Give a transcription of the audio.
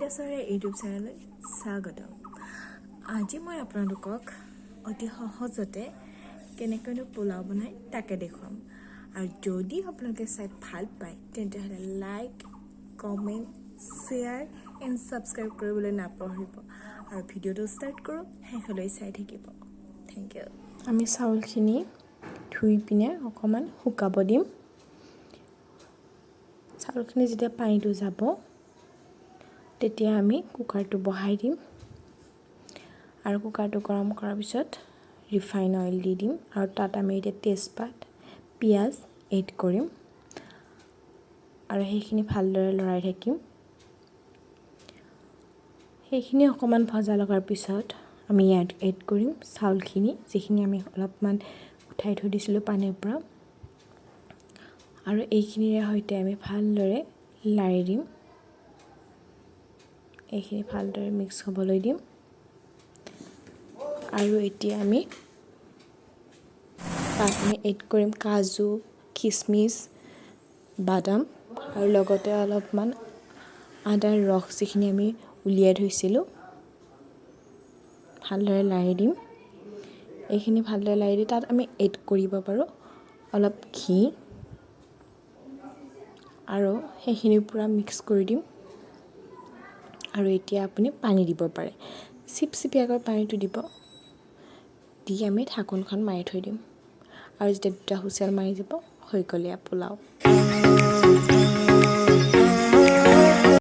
কবিতা চহৰীয়া ইউটিউব চেনেললৈ স্বাগতম। আজি মই আপোনালোকক অতি সহজতে কেনেকৈনো পোলাও বনায় তাকে দেখুৱাম। আৰু যদি আপোনালোকে চাই ভাল পায়, তেন্তে like, comment, share and subscribe কৰিবলৈ নাপাহৰিব। আৰু ভিডিঅ'টো ষ্টাৰ্ট কৰোঁ, শেষলৈ চাই থাকিব। Thank you. আমি চাউলখিনি ধুই পিনে অকণমান শুকাব দিম। চাউলখিনি যেতিয়া পানীটো যাব, তেতিয়া আমি কুকাৰটো বহাই দিম আৰু কুকাৰটো গৰম কৰাৰ পিছত ৰিফাইন অইল দি দিম। আৰু তাত আমি এতিয়া তেজপাত, পিঁয়াজ এড কৰিম আৰু সেইখিনি ভালদৰে লৰাই থাকিম। সেইখিনি অকণমান ভজা লগাৰ পিছত আমি ইয়াত এড কৰিম চাউলখিনি, যিখিনি আমি অলপমান উঠাই থৈ দিছিলোঁ পানীৰ পৰা। আৰু এইখিনিৰে সৈতে আমি ভালদৰে লাৰি দিম। এইখিনি ভালদৰে মিক্স হ'বলৈ দিম। আৰু এতিয়া আমি তাত আমি এড কৰিম কাজু, খিচমিচ, বাদাম আৰু লগতে অলপমান আদাৰ ৰস, যিখিনি আমি উলিয়াই থৈছিলোঁ। ভালদৰে লাৰি দিম। এইখিনি ভালদৰে লাৰি দি তাত আমি এড কৰিব পাৰোঁ অলপ ঘি আৰু সেইখিনি পূৰা মিক্স কৰি দিম। আৰু এতিয়া আপুনি পানী দিব পাৰে। চিপচিপিয়াকৈ পানীটো দিব। দি আমি ঢাকোনখন মাৰি থৈ দিম আৰু যেতিয়া দুটা হুইচেল মাৰি যাব, হৈ গ'ল এয়া পোলাও।